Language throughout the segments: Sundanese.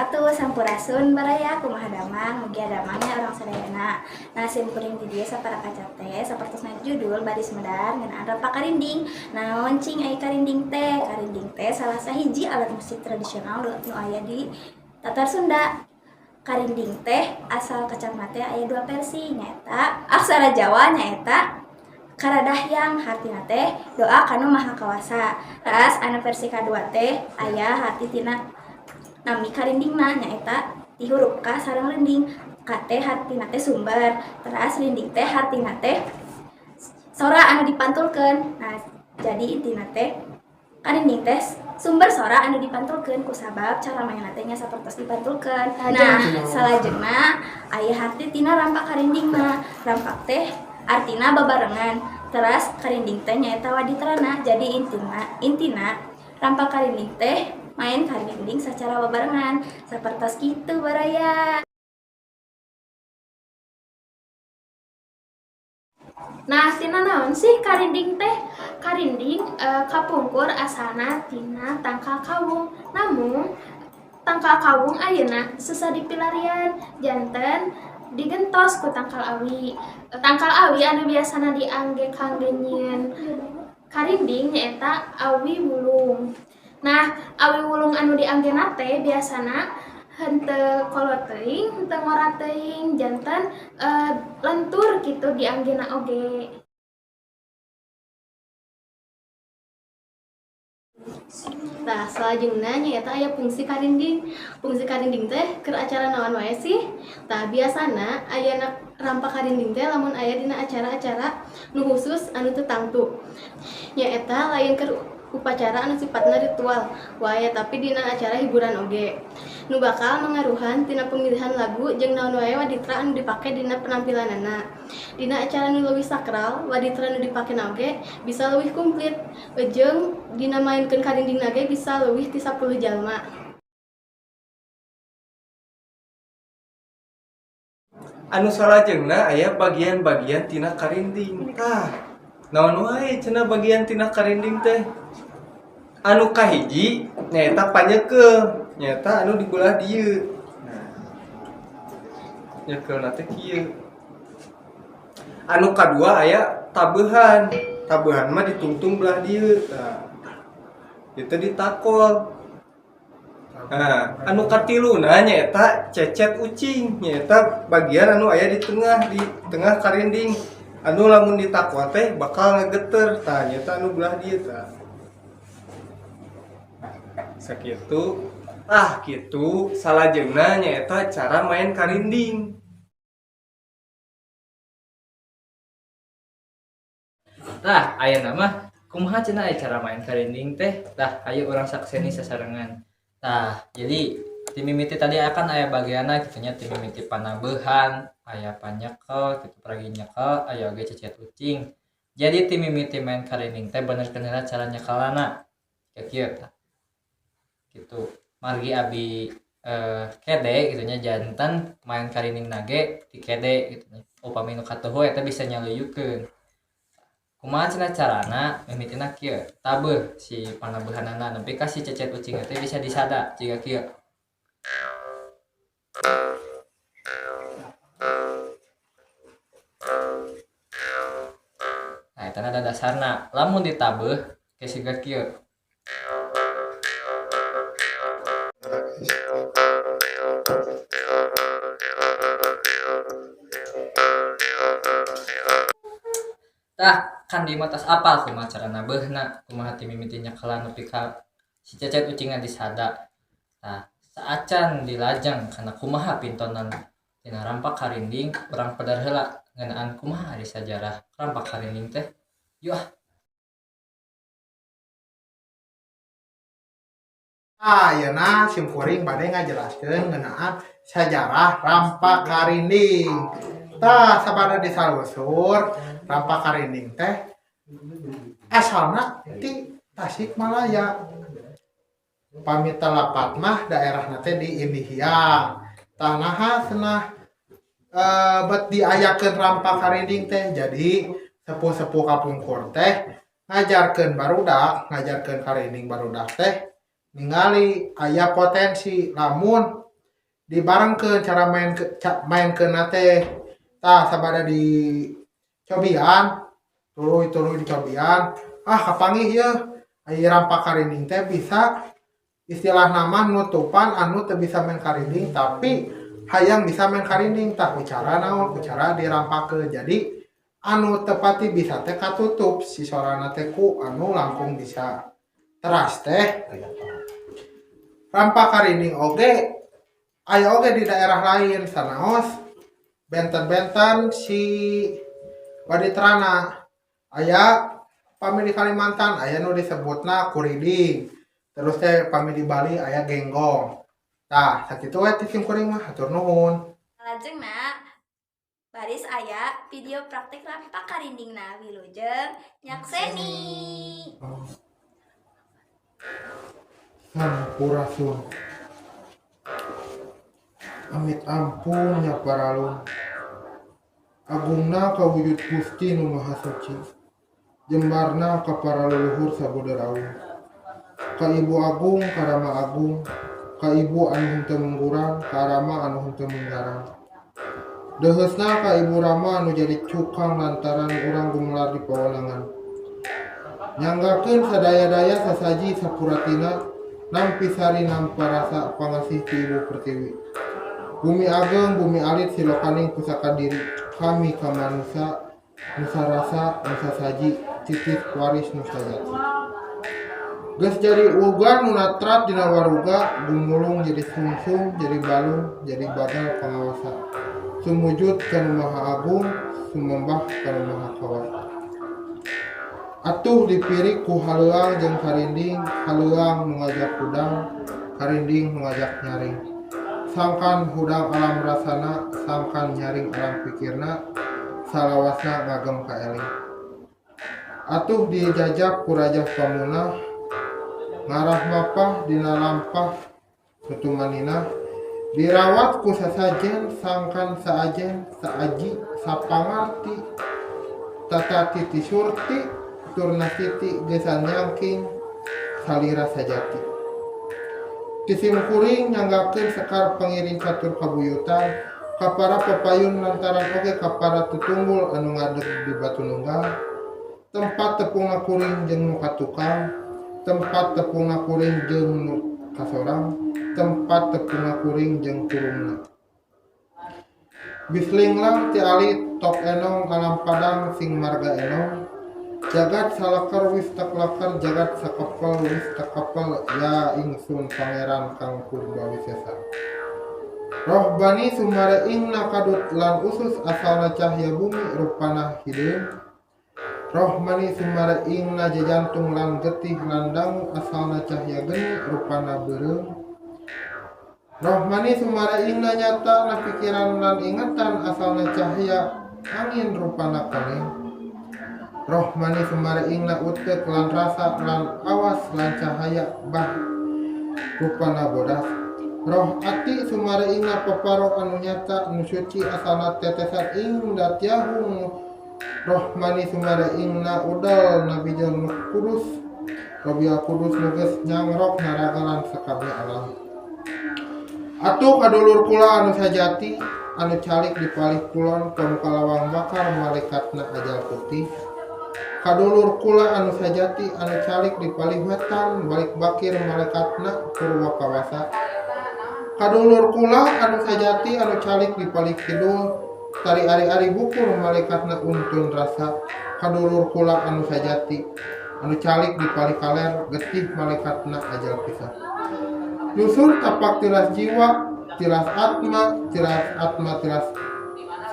Wabarakatuh. Sampurasun baraya, kumaha damang? Mugia damangnya urang sadayana. Nah, sim kuring di dieu saparakaca teh sapertosna judul bari sumedar ngeunaan rampak karinding. Naon cing ai karinding teh? Karinding teh salah sahiji alat musik tradisional nu aya di Tatar Sunda. Karinding teh asal kecapna teh aya dua versi, nyaeta aksara Jawa nyaeta karadahyang, hartina teh doa kanu maha kawasa. Teras anu versi kadua teh aya harti tina nami karindingna, nyaeta ti hurup K sareng rinding. K teh hartina teh sumber, teras rinding teh hartina teh sora anu dipantulkeun. Nah, jadi intina teh karinding teh sumber sora anu dipantulkeun, kusabab cara mainna teh nya sapertos dipantulkeun. Nah, salajengna aya harti tina rampak karindingna. Rampak teh artina babarengan, teras karinding teh nyaeta waditrana. Jadi intina rampak karinding teh main karinding secara babarengan, sapertos kitu baraya. Nah, tina naon sih karinding teh? Karinding kapungkur asalna tina tangkal kawung. Namun tangkal kawung ayeuna susah dipilarian, janten digentos ku tangkal awi. Tangkal awi anu biasana diangge kangge nyieun karinding nyaeta awi wulung. Nah, awi wulung anu dianggena teh biasana henteu kolot teuing, henteu ngora teuing, janten lentur kitu dianggena oge. Nah, salajengna nyaeta aya fungsi karinding. Fungsi karinding teh keur acara naon wae sih? Tah, biasana ayana rampak karinding teh lamun aya dina acara-acara nu khusus anu teu tangtu. Nyaeta lain keur upacara anu sifatna ritual wae, tapi dina acara hiburan oge. Nu bakal mangaruhan tina pemilihan lagu jeung naon wae waditra anu dipake dina penampilanana. Dina acara nu leuwih sakral, waditra nu dipakena oge bisa leuwih komplit. Jeung dina mainkeun karindingna ge bisa leuwih ti 10 jalma. Anu salajengna aya bagian-bagian tina karinding. Tah, naon wae cenah bagian tina karinding teh? Anu kahiji nyaeta panyekel, nyaeta anu di belah dieu. Nah, nyekelna teh kieu. Anu kadua aya tabehan. Tabehan mah ditungtung belah dieu. Tah, itu ditakol. Nah, anu katiluna nyaeta cecet ucing, nyaeta bagian anu aya di tengah karinding. Anu lamun ditakol teh bakal ngegeter. Tah, nyaeta anu belah dieu tah. Sakitu. Ah, kitu salajengna nyaeta cara main karinding. Tah, ayeuna mah kumaha cenah aya cara main karinding teh? Tah, ayo urang sakseni sasarengan. Tah, jadi ti mimiti tadi akan aya bagianna kitu nya, ti mimiti panabeuhan, aya panyekel, kitu paragi nyekel, aya oge cecet ucing. Jadi ti mimiti main karinding teh benerkeun heula cara nyekelana. Kieu tah. Kitu. Margi abi kede kitu nya, janten main karinding nage ti kede kitu nya. Upami nu katuhu eta bisa nyaluyukeun. Kumaha cenah carana? Mimitina kieu, tabeuh si panabeuhanana nepi ka si cecet ucing teh bisa disada jiga kieu. Nah, eta ada dasarna. Lamun ditabeuh ke siga kieu. Tah, kan di mah tos apal kumaha cara nabeuhna, kumaha ti mimiti nyekelan nepi ka si cecet ucingna disada. Tah, saacan dilajeng kana kumaha pintonan tina rampak karinding, urang pedar heula ngeunaan kumaha ari sajarah rampak karinding teh. Yuk ah. Ayeuna sim kuring bade ngajelaskeun ngeunaan sajarah rampak karinding. Tah, sabada disalusur, rampak karinding teh asalna ti Tasikmalaya. Pami telepat mah daerahna teh di Indihiang. Tah, naha cenah bet diayakeun rampak karinding teh? Jadi sepuh-sepuh kapungkur teh ngajarkeun barudak, ngajarkeun karinding barudak teh ningali aya potensi lamun Dibarengkeun cara main ke maenkeunna teh. Tah sabada dicobian, tuluy-tuluy dicobian, ah kapanggih ieu aya rampak karinding teh bisa istilahna mah nutupan anu teu bisa main karinding tapi hayang bisa main karinding. Tah ku cara naon? Ku cara dirampakeun. Jadi anu teu pati bisa teh katutup si sorana teh ku anu langkung bisa. Teras teh rampak karinding oge aya oge di daerah lain sanaos benten-benten si waditrana. Aya pami di Kalimantan aya nu disebutna kuriding, terus teh pami di Bali aya genggong. Tah sakitu we ti sim kuring mah, hatur nuhun. Lajengna baris aya video praktik rampak karindingna, wilujeng nyakseni. Sampurasun. Amit ampun nya paralun. Agungna kawujud Gusti Nu Maha Suci. Jembarna ka para leluhur saboderawung. Ka Ibu Agung, ka Rama Agung, ka Ibu anu henteu mungguran, ka Rama anu henteu munggaran. Deuheusna ka Ibu Rama anu jadi cukang lantaran urang gumelar di pawenangan. Nyanggakeun sadaya-daya sasaji sapuratina nampi sari nampa rasa pangasih ti Ibu Pertiwi. Bumi ageng, bumi alit silokaning pusaka diri kami ka manusa, nusa rasa, nusa saji, titih waris nusa jati. Geus jadi ugan nu natrat dina waruga, gumulung jadi sungsung, jadi balung, jadi bagal pangawasa. Sumujud ka Nu Maha Agung, sumembah ka Nu Maha Kawasa. Atuh dipirik ku haleuang jeung karinding, haleuang nu ngajak hudang, karinding nu ngajak nyaring. Sangkan hudang alam rasana, sangkan nyaring alam pikirna, salawasna ngagem kaeling. Atuh dijajab ku Raja Pamunah, ngarah mapah dina lampah tutumanina, dirawat ku sasajen, sangkan saajen, saaji, sapangarti, tata titi surti, turna titi gesan nyangking, salira sajati. Tisim kuring nyanggakeun sekar pengiring catur kabuyutan ka para pepayun lantaran oge ka para tutunggul anu ngadeg di batu nunggal, tempat tepungna kuring jeung nu katukang, tempat tepungna kuring jeung nu kasorang, tempat tepungna kuring jeung kurungna. Bislinglang ti alit tok enong alam padang sing marga enong, jagat salakar wis taklakar, jagat sakapel wis takapel, ya ingsun pangeran kang purba wisesa. Roh bani sumare ingna kadut lan usus asalna cahya bumi rupana hideung. Roh mani sumare ingna jajantung lan getih lan dangu asalna cahya geni rupana beureum. Roh mani sumare ingna nyata na pikiran lan ingatan asalna cahya angin rupana koneng. Roh mani sumare ingna uteuk lan rasa lan awas lan cahaya bah rupana bodas. Roh ati sumare ingna paparo anu nyata nu suci asalna tetesan ing datiahung. Roh mani sumare ingna udal nabi nu kudus, Robial kudus nu geus nyangrok naragalan sakabeh alam. Atuh kadulur kula anu sajati anu calik di palih kulon kamuka lawang bakar malaikatna ajal putih. Kadulur kula anu sajati anu calik di palih wetan balik bakir malaikatna purwa kawasa. Kadulur kula anu sajati anu calik di palih kidul tari ari-ari bukur malaikatna untun rasa. Kadulur kula anu sajati anu calik di palih kaler getih malaikatna ajal pisah. Nyusur tapak tilas jiwa, tilas atma, tilas atma tilas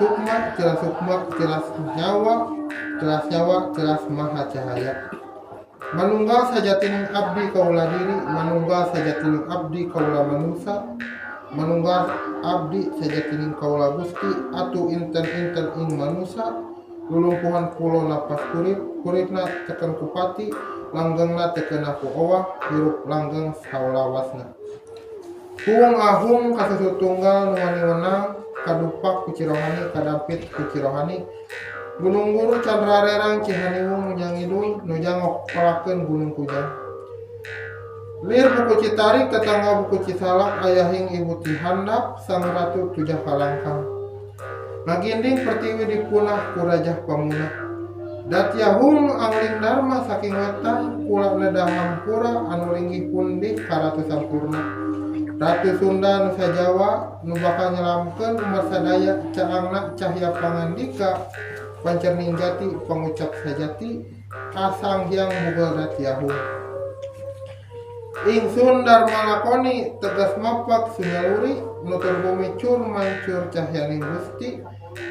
sukma, tilas sukma tilas nyawa, tilas nyawa tilas maha cahaya. Manunggal sajatining abdi kaula diri, manunggal sajatining abdi kaula manusa, manunggal abdi sajatining kaula Gusti, atuh inten-inten ing manusa, lulumpuhan pulo napas kurip, kuripna teken kupati, langgengna tekena ku owah, hirup langgeng saulawasna. Huang ahung kasusu tunggal nu wani wenang, kadupak ku Cirohani, kadampit ku Cirohani, Gunung Guru Candra Rerang Cihaniwung nu nyangidul nu jangok pelakeun Gunung Kujang. Lir buku Citarik tetangga buku Cisalak ayahing ibu Tihandap sang ratu tujah kalangkang. Ngaginding pertiwi dipunah ku rajah pamunah. Datyahung angling dharma saking wetan kula nedah hampura anu linggih pundih ka Ratu Sampurna. Ratu Sunda Nusa Jawa nu bakal nyelamkeun umat sadaya caangna cahya pangandika pancerning jati pangucap sajati kasang hyang bugel datyahung. Ingsun dharma lakoni tegas mapak sunyaluri nutur bumi cur mancur cahyaning Gusti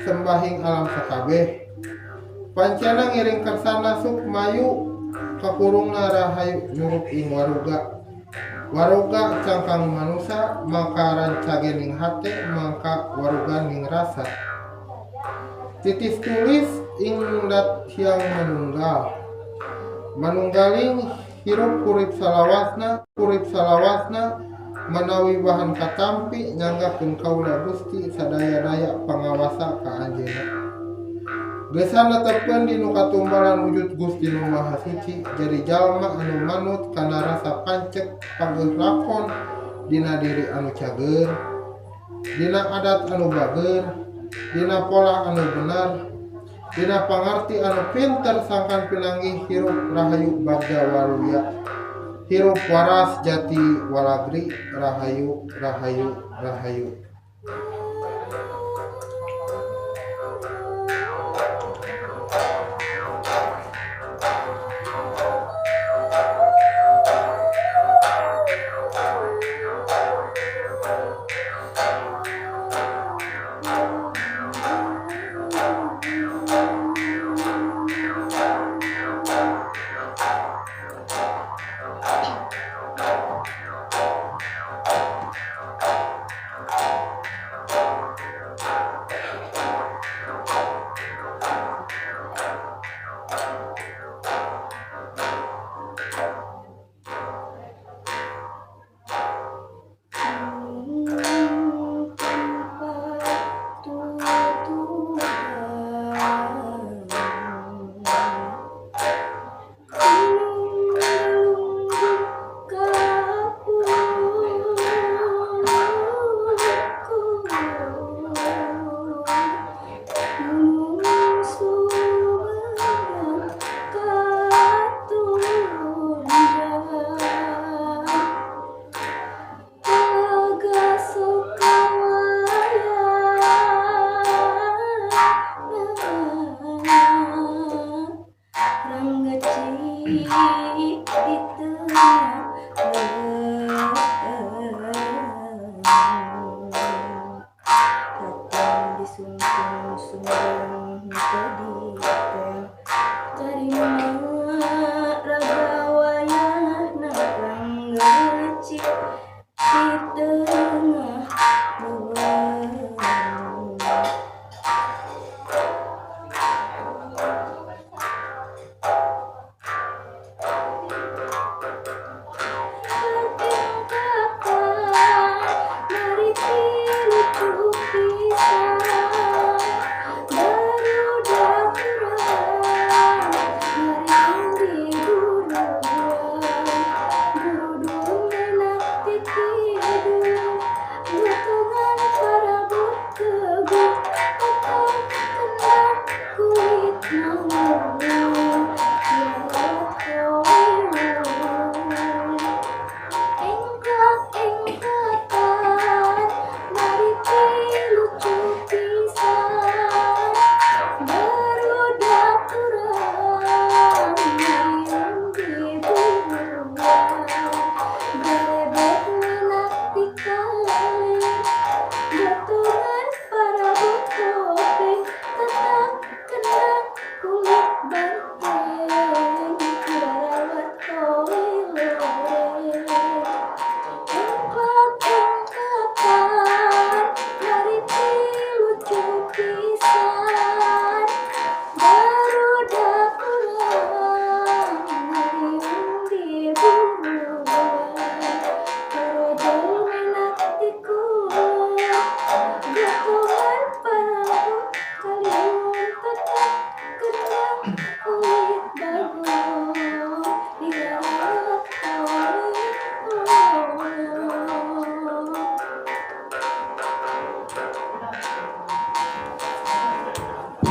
sembahing alam sakabeh. Pancana ngiring kersana sukmayu kakurungna rahayu nyurup ing waruga. Waruga cangkang manusa mangka rancage ning hate mangka waruga ning rasa. Titis tulis ing dat hyang manunggal. Manunggaling hirup kurip salawasna manawi bahan katampi nyanggakeun kaula Gusti sadaya-daya pangawasa ka anjeunna. Gesan netepkeun dinu katumbalan wujud Gusti nu Maha Suci jadi jalma anu manut kana rasa pancek pageuh lakon dina diri anu cager, dina adat anu bager, dina pola anu bener, dina pangarti anu pinter sangkan pinanggih hirup rahayu bagja waluya, hirup waras jati walagri rahayu rahayu rahayu.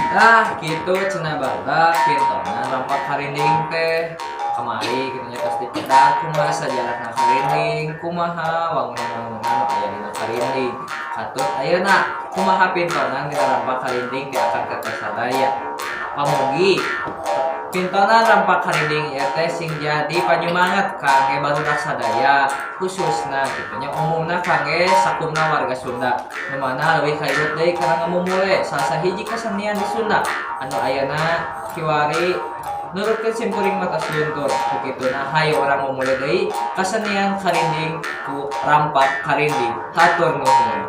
Nah, gitu cenah barudak pintonan rampak karinding teh. Kamari kitu nya tos dipedak kumaha sajarahna karinding, kumaha wangunan-wangunan nu aya dina karinding. Katut ayeuna kumaha pintonan dina rampak karinding di akang teteh sadaya. Pamugi pintonan rampak karinding ieu teh sing jadi panyumanget kangge barudak sadaya, khususna kitu nya, umumna kangge sakumna warga Sunda, nu mana leuwih kairut deui kana ngamumule salah sahiji kesenian di Sunda anu ayeuna kiwari nurutkeun simkuring mah tos luntur. Ku kituna, hayu urang mumule deui kesenian karinding ku rampak karinding. Hatur nuhun.